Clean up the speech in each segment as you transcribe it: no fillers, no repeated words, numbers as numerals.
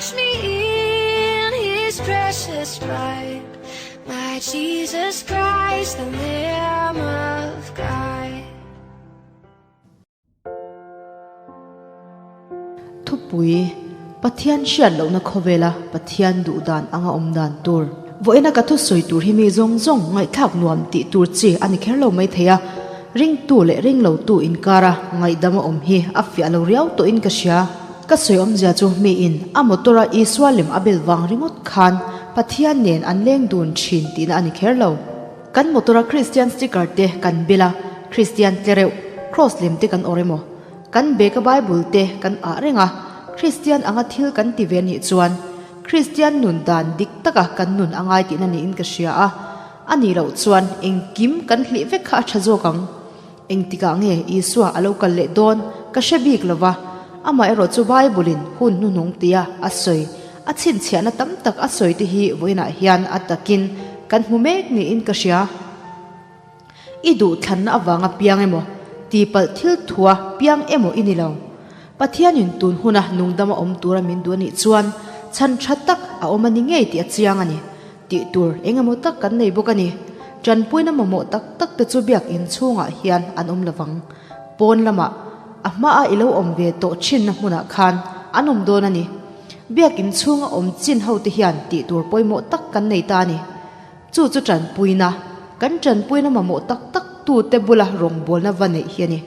Wash me in his precious blood. My Jesus Christ, the Lamb of God. Thupui, Pathian hriat lohna khawvela Pathian duh dan anga awm dan tur. Vawiina ka thusawi tur hi mi zawng zawng ngaihthlak nuam tih tur chi a ni kher lo mai thei a, ringtu leh ringlotu inkara ngaihdam a awm hi a fiah lo riau tawhin ka hria. Ka sawi awmzia chu miin a motor-a Isua lem a bel vang ringawt khan Pathian nen an leng dun thin tihna a ni kher lo. Kan motor-a Kristian sticker te kan bel a, Kristian tlereuh, cross lem te kan awrh emaw, kan bag-a Bible te kan ah reng a, Kristian anga thil kan ti ve anih chuan Kristian nun dan dik taka kan nun a ngai tihna niin ka hria a, a nih loh chuan engkim kan hlih vek kha a tha zawk ang. Engtikah nge Isua a lo kal leh dawn ka hre bik lo va, amaherawh chu Bible-in hun hnuhnung tia a sawi, a chhinchhiahna tam tak a sawi te hi vawiinah hian a takin kan hmu mek niin ka hria. I duhthlanna avanga piang emaw, tipalh thil thua piang emaw i ni lo. Pathianin tun huna nungdama awm tura min duh a nih chuan chhan tha tak a awm a ni ngei tih a chiang a ni. Tih tur eng emaw tak kan nei bawk a ni. Tanpuina mamawh tak tak te chu biakinn chhungah hian an awm lovang. Pawn lamah a hmaa i lo awm ve tawh thinna hmunah khan an awm dawn a ni. Biakinn chhunga awm chin ho te hian tih tur pawimawh tak kan nei ta a ni. Chu chu tanpuina, kan tanpuina mamawh tak tak tute bula rawngbawlna va neih hi a ni.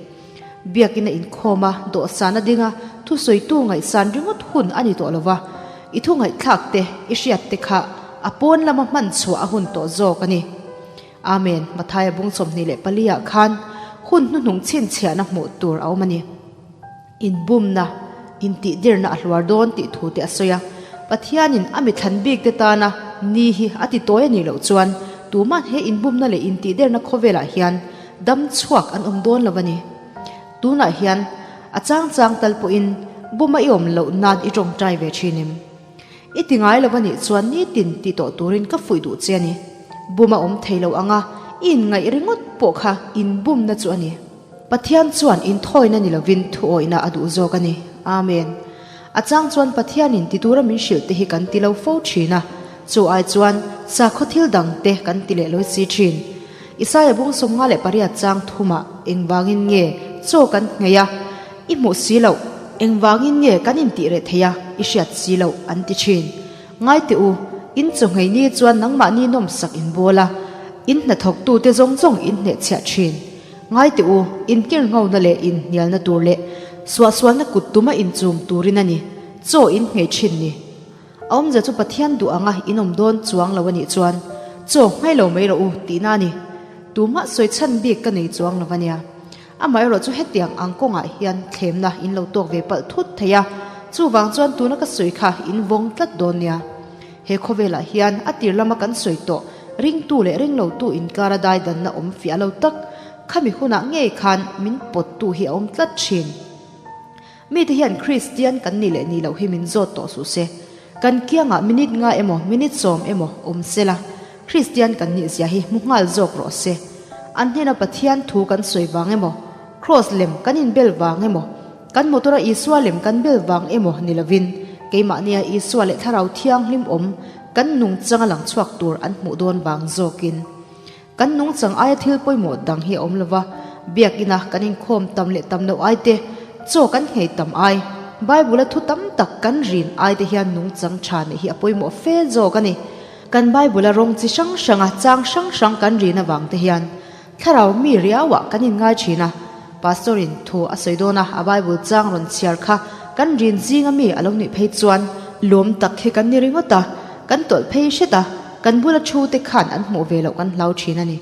Biakinn a inkhawm a, dawhsan a ding a, thusawitu ngaihsan ringawt hun a ni tawh lo va, i thu ngaihthlak te, i hriat te kha a pawn lama hman chhuah a hun tawh zawk a ni. Amen, Mathaia bung 24 ah khan hun hnuhnung chhinchhiahna hmuh tur a awm a ni. Inbumna, intihdirna a hluar dawn tih thu te a sawi a, Pathianin a mithlan bik te tana ni hi a ti tawi a nih loh chuan tuman he inbumna leh intihderna khawvelah hian dam chhuak an awm dawn lo a ni. Tunah hian a chang chang tal pawhin buma i awm loh nan i tawngtai ve thin em? I ti ngai lo a nih chuan nitin ti tawh turin ka fuih duh che a ni. Buma awm thei lo anga i inngaih ringawt pawh kha inbumna chu a ni. Pathian chuan inthawina ni lovin thuawihna a duh zawk a ni. Amen. A chang chuan Pathianin ti tura min hrilh te hi kan ti lo fo thin a, chu ai chuan sakhaw thil dang te kan ti leh lawi si thin. Isaia bung 58 chang thumah engvangin nge chaw kan nghei a, i hmuh si loh, engvangin nge kan intih reh thei a, i hriat si loh an ti thin. Ngai teh u, in chaw nghei ni chuan nangmahni nawmsak in bawl a, in hnathawktute zawng zawng in hnehchhiah thin. Ngai teh u, inkir nghona leh inhnialna tur leh suahsualna kut tuma inchum turin a ni, chaw in nghei thin ni. A awmzia chu Pathian duh anga in awm dawn chuang lo a nih chuan chaw nghei lo mai rawh u tihna a ni. Tumah sawi chhan bik ka nei chuang lo a nia. Amaherawh chu hetiang ang kawngah hian thlemna in lo tawk ve palh thut thei a, chuvang chuan tuna ka sawi kha in vawng tlat dawn nia. He khawvelah hian a tir lama kan sawi tawh ringtu leh ringlotu inkara daidanna awm fiah lo tak, khami hunah ngei khan min pawttu hi a awm tlat thin. Mite hian Kristian kan nih leh nih loh hi min zawt tawh suh se. Kan kiangah minute nga emaw minute sawm emaw awm se la, Kristian kan nih zia hi hmu nghal zawk rawh se. An hnena Pathian thu kan sawi vang emaw, Kraws lem kan inbel vang emaw, kan motor-a Isua lem kan bel vang emaw ni lovin, keimahnia Isua leh Thlarau Thianghlim awm kan nungchanga lang chhuak tur an hmuh dawn vang zawkin. Kan nungchang aia thil pawimawh dang hi a awm lova, biakina kan inkhawm tam leh tam loh ai te, chaw kan nghei tam ai, Bible-a thu tam tak kan rin ai te hian nungchang tha neih hi a pawimawh fe zawk a ni. Kan Bible-a rawng chi hrang hranga chang hrang hrang kan rin avang te hian thlarau mi riauah kan inngai thin a, Pastor-in thu a sawi dawn a, a Bible chang rawn chhiar kha kan rin zinga mi a lo nih phei chuan lawm tak hi kan ni ringawt a, kan tawlh phei hret a. Kan bula thu te khan an hmuh ve loh kan hlau thin a ni.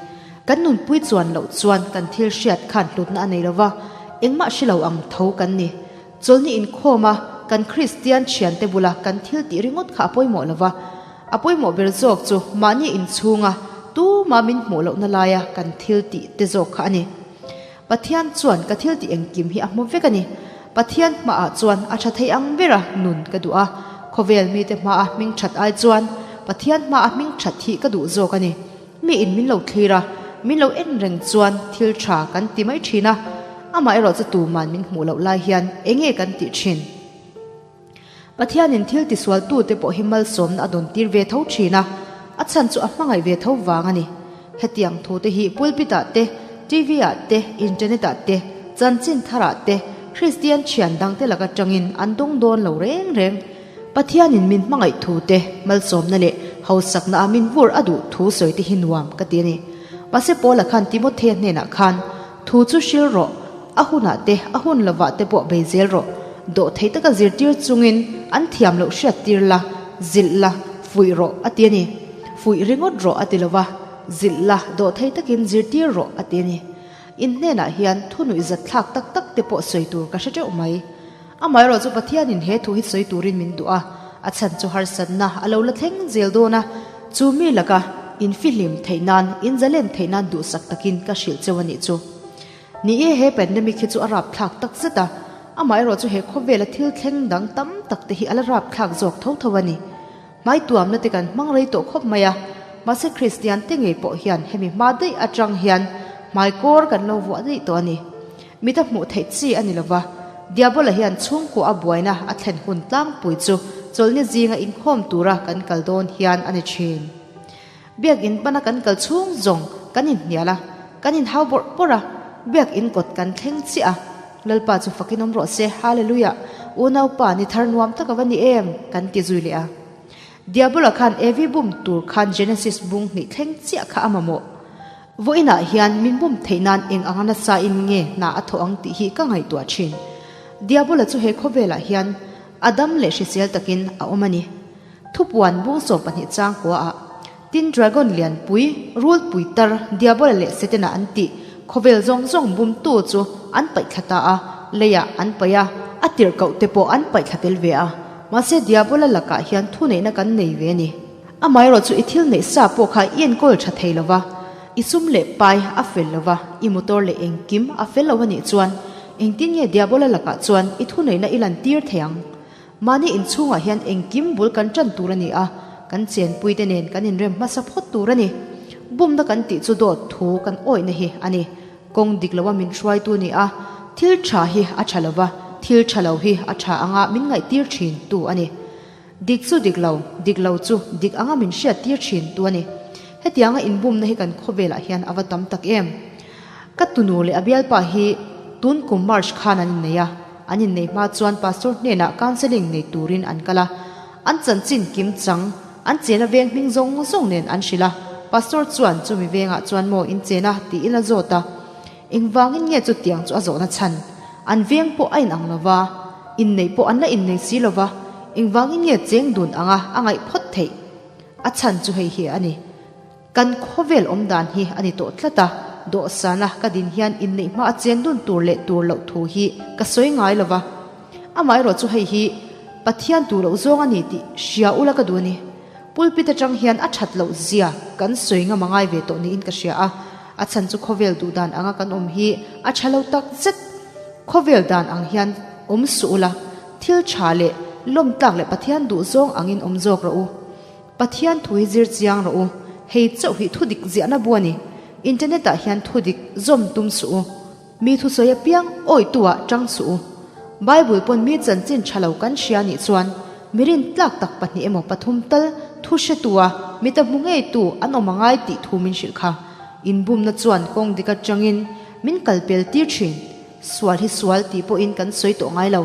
Kan nunpui chuan loh chuan kan thil hriat khan hlutna a nei lo va, engmah hre lo ang tho kan ni. Chawlhni inkhawm a, kan Kristian thiante bula kan thil tih ringawt kha a pawimawh lo va. A pawimawh ber zawk chu mahni inchhunga tuma min hmuh lohna laia kan thil tih te zawk kha a ni. Pathian chuan ka thil tih engkim hi a hmu vek a ni. Pathian hmaah chuan a tha thei ang bera nun ka duh a, khawvel mite hmaa hming that ai chuan Pathian hmaa hming that hi ka duh zawk a ni. Mi in min lo thlir a, min lo en reng chuan thil tha kan ti mai thin a, amaherawh chu tuman min hmuh loh lai hian enge kan tih thin? Pathianin thil tisualtute pawh hi malsawmna a dawn tir ve tho thin a, a chhan chu a hmangaih ve tho vang a ni. Hetiang thute hi pulpit-ah te, TV-ah te, internet-ah te, chanchin tharah te, Kristian thian dangte laka tangin an dawng dawn lo reng reng. Pathianin min hmangaih thu te, malsawmna leh hausakna a min vur a duh thu sawi te hi nuam ka ti a ni. Mahse Paula khan Timothea hnenah khan, Thu chu hril rawh, a hunah te, a hun lovah te pawh bei zel rawh. Dawh thei taka zirtir chungin an thiam loh hriat tir la, zilh la, fuih rawh a ti a ni. Fuih ringawt rawh a ti lo va, zilh la, dawh thei takin zirtir rawh a ti a ni. In hnenah hian thu nuihzat thlak tak tak te pawh sawi tur ka hre teuh mai. Amaherawh chu Pathianin he thu hi sawi turin min duh a, a chhan chu harsatna a lo la thleng zel dawn a, chu mi laka infihlim theih nan, inzalen theih nan duhsak takin ka hrilh cheu a nih chu. Ni e, he pandemic hi chu a rapthlak tak zet a, amaherawh chu he khawvela thil thleng dang tam tak te hi a la rapthlak zawk tho tho a ni. Hmai tuamna te kan hmang rei tawh khawp mai a, mahse Kristian te ngei pawh hian hemi hma daih atang hian hmai kawr kan lo vuah daih tawh a ni. Mit a hmuh theih chi a ni lova, Diabola hian chhungkua a buaina a thlen hun tlangpui chu chawlhni zinga inkhawm tura kan kal dawn hian a ni thin. Biakinn pana kan kal chhung zawng kan inhnial a, kan inhau bawrh bawrh a, biakinn kawt kan thleng chiah a, Lalpa chu fakin awm rawh se, Hallelujah! Unaupa, ni thar nuam tak a va ni em? kan ti zui leh a. Diabola khan Evi bum tur khan Genesis bung hnih thleng chiah kha a mamawh. Vawiinah hian min bum theih nan eng anga nasa in nge hna a thawh ang tih hi ka ngaihtuah thin. Diabola chu he khawvelah hian a dam leh hrisel takin a awm a ni. Thupuan bung 12 chang kua ah tin dragon lianpui, rulpui tar, Diabola leh Setana an tih khawvel zawng zawng bumtu chu an paih thla ta a, leiah an paih a, a tirhkoh te pawh an paih thla tel ve a. Mahse Diabola lakah hian thuneihna kan nei ve a ni. Amaherawh chu i thil neih sa pawh kha i enkawl tha thei lo va, i sum leh pai a fel lo va, i motor leh engkim a fel lo a nih chuan engtin nge Diabola lakah chuan i thuneihna i lantir thei ang? Mahni inchhungah hian engkim bul kan tan tur a ni a, kan chenpuite nen kan inrem hmasa phawt tur a ni. Bumna kan tih chu dawt thu kan awihna hi a ni. Kawng dik loa min hruaitu ni a, thil tha hi a tha lo va, thil tha lo hi a tha anga min ngaihtir thin tu a ni. Dik chu dik lo, dik lo chu dik anga min hriattir thin tu a ni. Hetianga inbumna hi kan khawvelah hian a va tam tak em? Ka tunu leh a bialpa hi tun kum March khan an innei a, an innei hma chuan pastor hnenah counselling nei turin an kal a, an chanchin kim chang, an chena veng hming zawng zawng nen an hrilh a, pastor chuan chumi vengah chuan maw in chena tiin a zawt a, engvangin nge chutiang chu a zawhna chhan? An veng pawh a inang lo va, inneih pawh an la innei si lo va, engvangin nge cheng dun anga a ngaih phawt theih? A chhan chu hei hi a ni. Kan khawvel awm dan hi a ni tawh tlat a, dawhsana ka din hian inneih hma a chen dun tur leh tur loh thu hi ka sawi ngai lo va. Amaherawh chu hei hi Pathian tur loh zawng a ni tih hria ula ka duh a ni. Pulpit atang hian a that loh zia kan sawi ngam a ngai ve tawh niin ka hria a, a chhan chu khawvel duh dan anga kan awm hi a tha lo tak zet. Khawvel dan ang hian awm suh ula, thil tha leh lawm tlak leh Pathian duh zawng angin awm zawk rawh u. Pathian thu hi zir chiang rawh u, hei chauh hi thu dik ziahna bu a ni. Internet ah hian thu dik zawm tum suh u. Mi thusawi apiang awitu ah tang suh u. Bible pawn mi chanchin tha lo kan hria nih chuan mi rin tlak tak pahnih emaw pathum tal thu hretu a mi ta hmu ngei tu an awm angai tih thu min hrilh kha. Inbumna chuan kawng dik atangin min kal pel tir thin. Sual hi sual tih pawhin kan sawi tawh ngai lo.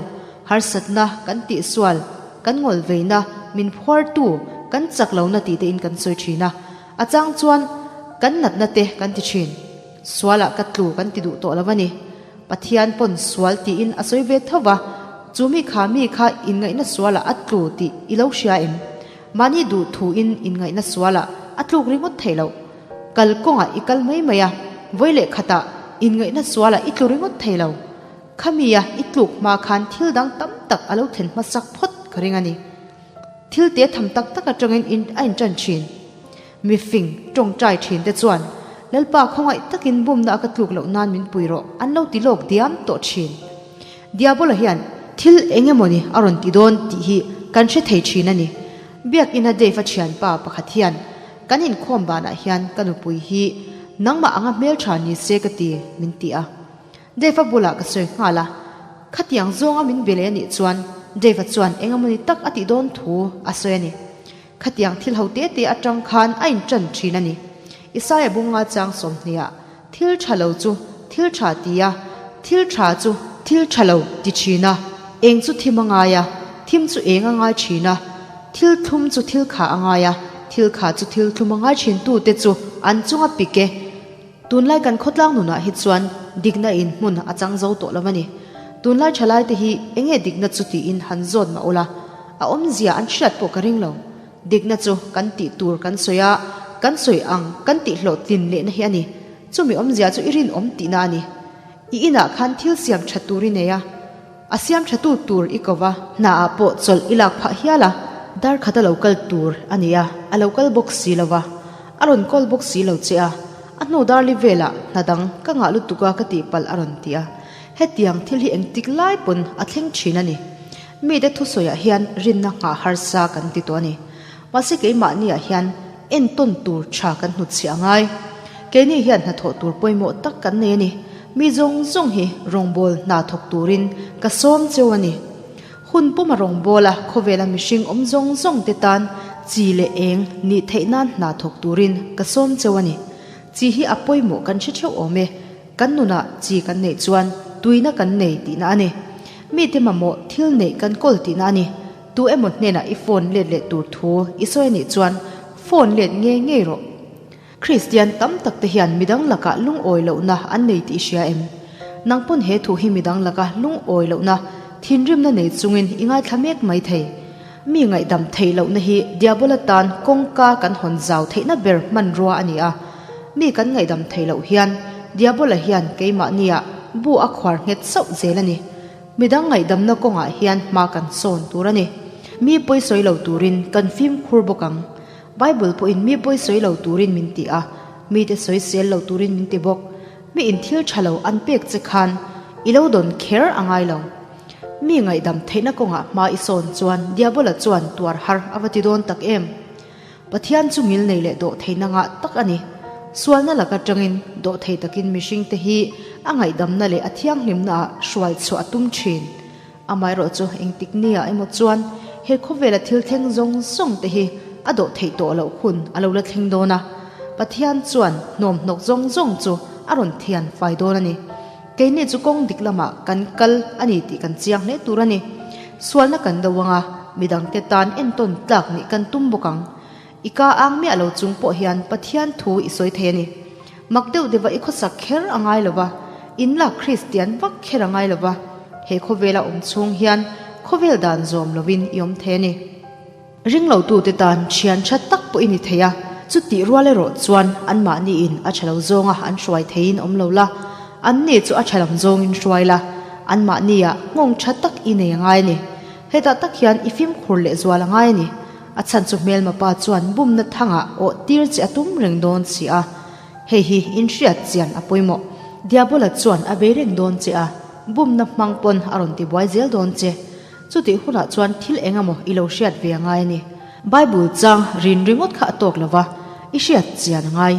Harsatna kan tih sual, kan ngawl veina, min phuartu, kan chak lohna tih tein kan sawi thin a. A chang chuan kan natna te kan ti thin. Sualah ka tlu kan ti duh tawh lo a ni. Pathian pawn sual tiin a sawi ve tho va, chu mi kha mi kha inngaihna sualah a tlu tih i lo hria em? Mahni duh thuin inngaihna sualah a tluk ringawt theih loh. Kal kawngah i kal mai mai a, vawi leh khatah inngaihna sualah i tlu ringawt thei lo. Khami a i tluk hma khan thil dang tam tak a lo thlen hmasak phawt ka ring a ni. Thil te tham tak tak atangin in a intan thin. Mi fing tawngtai thin te chuan Lalpa khawngaih takin bumna a ka tluk loh nan min pui rawh an lo ti lawk diam tawh thin. Diabola hian thil eng emawni a rawn ti dawn tih hi kan hre thei thin a ni. Biakina Dave-a thianpa pakhat hian Kan inkhawm banah hian ka nupui hi nangmah anga hmeltha ni se ka ti min ti a. Dave-a bulah ka sawi nghal a, khatiang zawnga min be leh anih chuan Dave-a chuan engemawni tak a tih dawn thu a sawi a ni. Khatiang thil ho te te atang khan a inṭan ṭhin a ni. Isaia bunga chang sawmhniah thil ṭha lo chu thil ṭha ti a, thil ṭha chu thil ṭha lo ti ṭhin a, eng chu thim a ngai a, thim chu eng a ngai ṭhin a, thil thlum chu thil kha a ngai a, thil kha chu thil thlum a ngai ṭhin tute chu an chunga pik e. Tunlai kan khawtlang nunah hi chuan dikna in hmun a chang zo tawh lo a ni. Tunlai thalaite hi enge dikna chu tiin han zawt mah ula, a awmzia an hriat pawh ka ring lo. Dikna chu kan tih tur kan sawi a, kan sawi ang kan tih hlawhtlin lehna hi a ni. Chumi awmzia chu i rinawm tihna a ni. I inah khan thil siam tha tur i nei a, a siam tha tu tur i ko va. Hna ah pawh chawlh i lak phah hial a, dar khat a lo kal tur a ni a, a lo kal bawk si lo va, a rawn call bawk si lo che a, a hnu darli velah hna dang ka ngah lutuk a ka tihpalh a rawn ti a. Hetiang thil hi engtik lai pawn a thleng thin a ni. Mite thusawiah hian rinna nghah harsa kan ti tawh a ni. Mahse keimahniah hian entawn tur tha kan hnutchhiah a ngai. Keini hian hnathawh tur pawimawh tak kan nei a ni. Mi zawng zawng hi rawngbâwl hna thawk turin ka sawm cheu a ni. Hun puma rawngbâwla khawvela mihring awm zawng zawngte tan chi leh eng nih theih nan hna thawk turin ka sawm cheu a ni. Chi hi a pawimawh kan hre theuh awm e. Kan nunah chi kan neih chuan tuina kan nei tihna a ni. Mite mamawh thil neih kan kawl tihna a ni. Tu emaw hnenah i phone let leh tur thu i sawi a nih chuan phone let ngei ngei rawh. Kristian tam tak te hian midang lakah lungawi lohna an nei tih i hria em? Nang pawn he thu hi midang laka lungawi lohna, thinrimna nei chungin i ngaithla mek mai thei. Mi ngaihdam theih lohna hi Diabola tan kawngka kan hawn zau theihna ber hmanrua a ni a. Mi kan ngaihdam theih loh hian Diabola hian keimahniah bu a khuar nghet sauh zel a ni. Midang ngaihdamna kawngah hian hma kan sawn tur a ni. Mi pawisawi lo turin kan fimkhur bawk ang. Bible pawhin mi pawisawi lo turin min ti a, mite sawisel lo turin min ti bawk. Mi in thil tha lo an pek che khan i lo dawn kher a ngai lo. Mi ngaihdam theihna kawngah hma i sawn chuan Diabola chuan tuar har a va ti dawn tak em? Pathian chu ngil nei leh dawh theihna ngah tak a ni. Sualna lak atangin dawh thei takin mihringte hi a ngaihdamna leh a thianghlimnaah hruai chhuah a tum thin. Amaherawh chu engtik nia emaw chuan he khawvela thil thleng zawng zawng te hi a dawh theih tawh loh hun a lo la thleng dawn a, Pathian chuan hnawmhnawk zawng zawng chu a rawn thian fai dawn a ni. Keini chu kawng dik lamah kan kal a ni tih kan chiang hle tur a ni. Sualna kan do ang a, midangte tan entawn tlak nih kan tum bawk ang. I ka ang miah lo chung pawh hian Pathian thu i sawi thei a ni. Mak deuh deuha i khawsak kher a ngai lo va, inlak Kristian vak kher a ngai lo va, he khawvela awm chhung hian khawvel dan zawm lovin i awm thei a ni. Ringlotute tan thian tha tak pawh i ni thei a, chutih rual erawh chuan anmahniin a tha lo zawnga an hruai theiin awm lo la, anni chu a tha lam zawngin hruai la, anmahniah nghawng tha tak i nei a ngai a ni. Hetah tak hian i fimkhur lehzual a ngai a ni. A chhan chu hmelma pa chuan bumna thangah awh tir che a tum reng dawn si a. Hei hi inhriat chian a pawimawh. Diabola chuan a bei reng dawn che a, bumna hmang pawn a rawn tibuai zel dawn che. Chutih hunah chuan thil eng emaw i lo hriat ve a ngai a ni. Bible chang rin ringawt kha a tawk lo va, i hriat chian a ngai.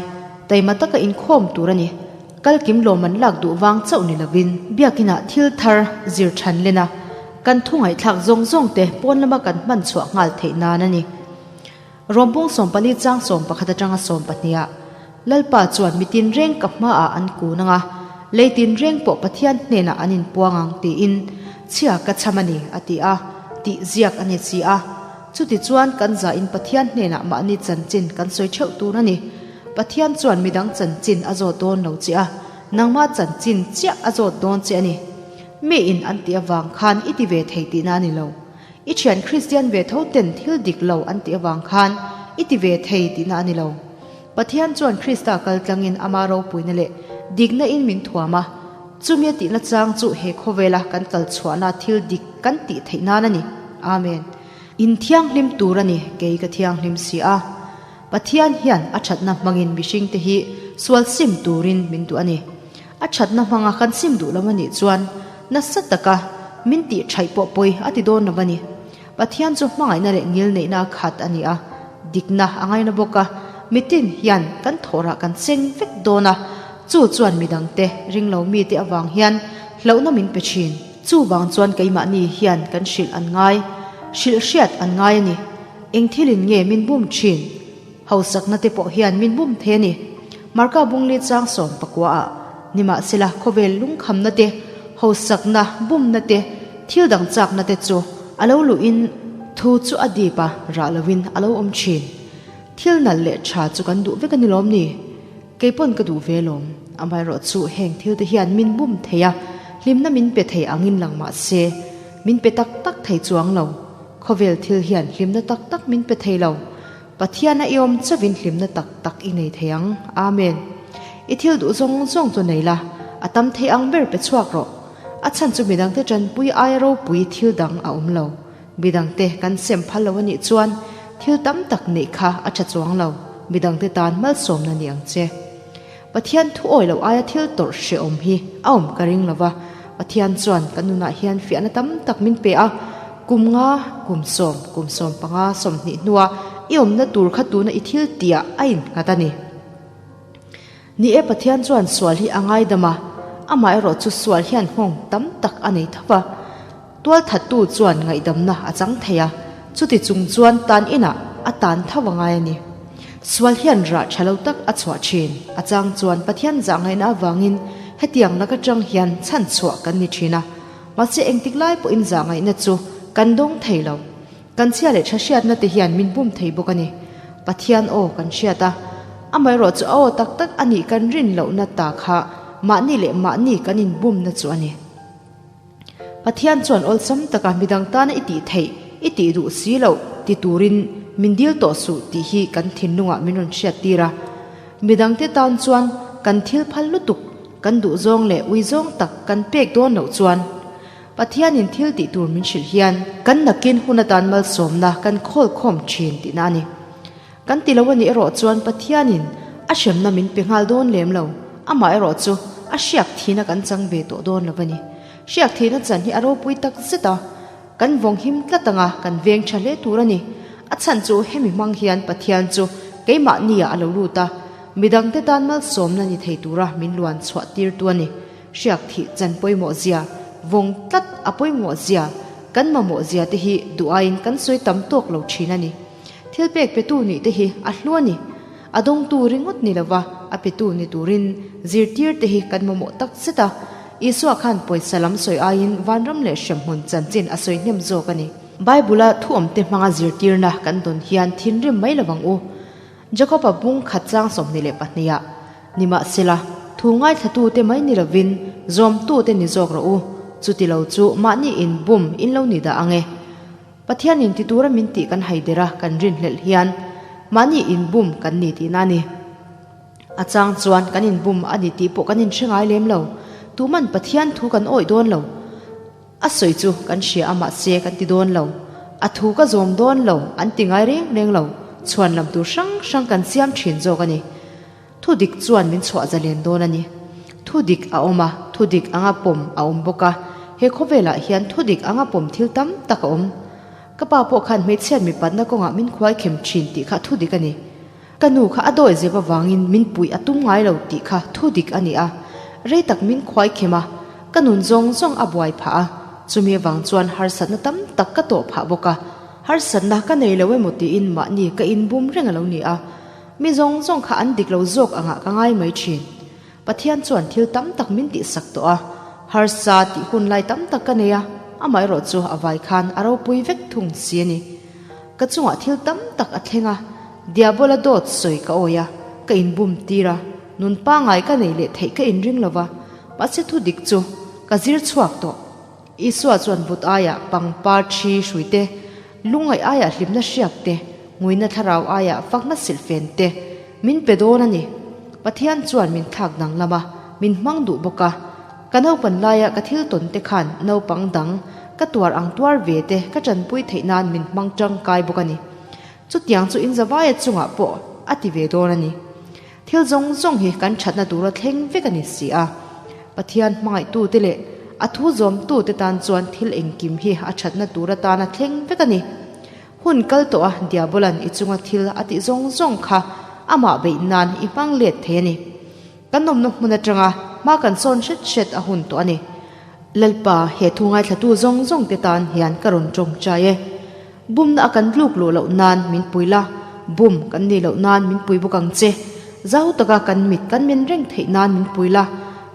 Taima taka inkhawm tur a ni. Kalkim lawm an lak duh vang chauh ni lovin biakinah thil thar zir than len a, kan thu ngaihthlak zawng zawng te pawn lama kan hman chhuah nghal theih nan a ni. Rawmpung 14 chang 11 atanga 12 ah Lalpa chuan mi tinreng ka hmaah an kun ang a, lei tinreng pawh Pathian hnenah an inpuang ang tiin chhia ka chham a ni a ti a, tih ziak a ni si a. Chutichuan kan zahin Pathian hnenah mahni chanchin kan sawi theuh tur a ni. Pathian chuan midang chanchin a zawt dawn lo che a, nangmah chanchin chiah a zawt dawn che a ni. Mi in an tih avang khan i ti ve thei tihna a ni lo. I thian Kristian ve tho ten thil dik lo an tih avang khan i ti ve thei tihna a ni lo. Pathian chuan Krista kal tlangin ama ropuina leh dikna in min thuam a, chumi a tihna chang chu he khawvela kan kal chhuahna thil dik kan tih theih nan a ni. Amen. In thianghlim tur a ni, kei ka thianghlim si a. Pathian hian a thatna hmangin mihringte hi sual sim turin min duh a ni. A thatna hmanga kan sim duh lo a nih chuan nasa taka min tih thaih pawh pawi a ti dawn lo a ni. Pathian chu hmangaihna leh ngilneihna a khat a ni a, dikna a ngaina bawk a, mitin hian kan thawhrah kan cheng vek dawn a, chu chuan midangte ringlo mite avang hian hlauhna min pe thin. Chuvang chuan keimahni hian kan hrilh an ngai, hrilh hriat an ngai a ni. Eng thilin nge min bum thin? Hausakna te pawh hian min bum thei a ni. Marka bungli chang 19 ah, Nimahsela khawvel lungkhamna te, hausakna, bumna te, thil dang chakna te chu a lo luhin thu chu a dip a, rah loin a lo awm thin. Thil nalh leh tha chu kan duh vek a ni lawm ni? Kei pawn ka duh ve lawm. Amaherawh chu heng thil te hian min bum thei a, hlimna min pe thei angin lang mah se, min pe tak tak thei chuang lo. Khawvel thil hian hlimna tak tak min pe thei lo. Pathian a i awm chauhin hlimna tak tak i nei thei ang. Amen. I thil duh zawng zawng chu nei la, a tam thei ang ber pe chhuak rawh. A chhan chu midangte tanpui aia ropui thil dang a awm lo. Midangte kan sem phal lo a nih chuan thil tam tak neih kha a tha chuang lo. Midangte tan malsawmna ni ang che. Pathian thu awi loh aia thil tawrh hrehawm hi a awm ka ring lo va, Pathian chuan kan nunah hian fiahna tam tak min pe a, kum nga, kum sawm, kum 15, 20 hnua i awmna tur kha tuna i thil tihah a innghat a ni. Ni e, Pathian chuan sual hi a ngaidam a, amaherawh chu sual hian nghawng tam tak a nei tho va. Tualthattu chuan ngaihdamna a chang thei a, chuti chung chuan tan inah a tan tho a ngai a ni. Sual hian rah tha lo tak a chhuah thin. A chang chuan Pathian zah ngaihna avangin hetiang lak atang hian chhan chhuah kan ni thin a. Mahse engtik lai pawhin zah ngaihna chu kan dawng thei lo. Kan chhia leh tha hriatna te hian min bum thei bawk a ni. Pathian aw kan hriat a, amaherawh chu a aw tak tak a nih kan rin lohna ta kha mahni leh mahni kan inbumna chu a ni. Pathian chuan awlsam taka midang tana i tih theih, i tih duh si loh ti turin min dil tawh suh tih hi kan thinlungah min rawn hriat tir a. Midangte tan chuan kan thil phal lutuk, kan duh zawng leh ui zawng tak kan pek dawn loh chuan Pathianin thil tih tur min hrilh hian kan nakin hun atan malsawmna kan khawl khawm thin tihna a ni. Kan ti lo a nih erawh chuan Pathianin a hremna min pe nghal dawn lem lo, amah erawh chu a hriak thihna kan chang ve tawh dawn lo a ni. Hriak thihna chan hi a ropui tak zet a, kan vawng him tlat anga kan veng tha hle tur a ni. A chhan chu hemi hmang hian Pathian chu keimahniah a lo lut a, midangte tan malsawmna ni thei tura min luan chhuah tirtu a ni. Hriak thih chan pawimawh zia, vawng tlat a pawimawh zia, kan mamawh zia te hi duh aiin kan sawi tam tawk lo thin a ni. Thil pek petu nih te hi a hlu a ni. A dawngtu ringawt ni lova a petu ni turin zirtir te hi kan mamawh tak zet a. Isua khan pawisa lam sawi aiin vanram leh hremhmun chanchin a sawi hnem zawk a ni. Bible-a thuawmte hmanga zirtirna kan dawn hian thinrim mai lovang u. Jakob-a bung khat chang 22 ah, Nimahsela, thu ngaithlatute mai ni lovin zawmtute ni zawk rawh u, chuti lo chu mahni inbum in lo ni dah ang e. Pathianin ti tura min tih kan haider a kan rinhlelh hian mahni inbum kan ni tihna a ni. A chang chuan kan inbum a ni tih pawh kan inhre ngai lem lo. Tuman Pathian thu kan awih dawn lo. A sawi chu kan hria a mahse kan ti dawn lo. A thu ka zawm dawn lo an ti ngai reng reng lo. Chhuan lam tur hrang hrang kan siam thin zawk a ni. Thu dik chuan min chhuah zalen dawn a ni. Thu dik a awm a, thu dik anga pawm a awm bawk a. He khawvelah hian thu dik anga pawm thil tam tak a awm. Ka pa pawh khan hmeichhiat mipatna kawngah min khuai khem thin tih kha thu dik a ni. Ka nu kha a dawi zep avangin min puih a tum ngai lo tih kha thu dik a ni a. Rei tak min khuai khem a, ka nun zawng zawng a buai phah a. Chumi avang chuan harsatna tam tak ka tawh phah bawk a. Harsatna ka nei lo emaw tiin mahni ka inbum reng a lo ni a. Mi zawng zawng kha an dik lo zawk angah ka ngai mai thin. Pathian chuan thil tam tak min tihsak tawh a, harsa tih hun lai tam tak ka nei a, amaherawh chu a vai khan a ropui vek thung si a ni. Ka chungah thil tam tak a thleng a, Diabola dawt sawi ka awi a, ka inbum tir a, nun pangai ka nei leh theih ka inring lo va, mahse thu dik chu ka zir chhuak tawh. Isua chuan vut aiah pangpar thi hrui te, lungngaih aiah hlimna hriak te, nguina thlarau aiah fakna silhfen te min pe dawn a ni. Pathian chuan min thlak danglam a, min hmang duh bawk a. Ka naupan laia ka thil tawn te khan naupang dang ka tuar ang tuar ve te ka tanpui theih nan min hmang tangkai bawk a ni. Chutiang chu inzavaia chungah pawh a ti ve dawn a ni. Thil zawng zawng hi kan thatna tura thleng vek a ni si a. Pathian hmangaihtute leh a thu zawmtute tan chuan thil engkim hi a thatna tur atana thleng vek a ni. Hun kal tawh a Diabolan i chunga thil a tih zawng zawng kha amah beih nan i hmang let thei a ni. Kan awmna hmun atanga hma kan sawn hret hret a hun tawh a ni. Lalpa, he thu ngaithlatu zawng zawng te tan hian ka rawn tawngtai e. Bumna a kan tluk luh loh nan min pui la, bum kan nih loh nan min pui bawk ang che. Zau taka kan mit kan men reng theih nan min pui la,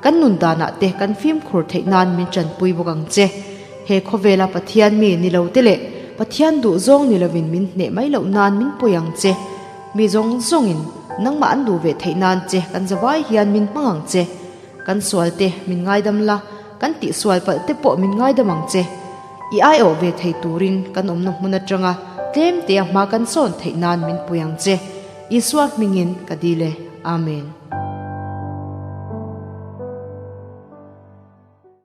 kan nun danah te kan fimkhur theih nan min tanpui bawk ang che. He khawvela Pathian mi ni lo te leh Pathian duh zawng ni lovin min hneh mai loh nan min pui ang che. Mi zawng zawngin nangmah an duh ve theih nan che kan zavai hian min hmang ang che. Kan sual te min ngaidam la, kan tihsual palh te pawh min ngaidam ang che. I aiawh ve thei turin kan awmna hmun atanga tlem tea hma kan sawn theih nan min pui ang che. Isua hmingin ka dil e. Amen.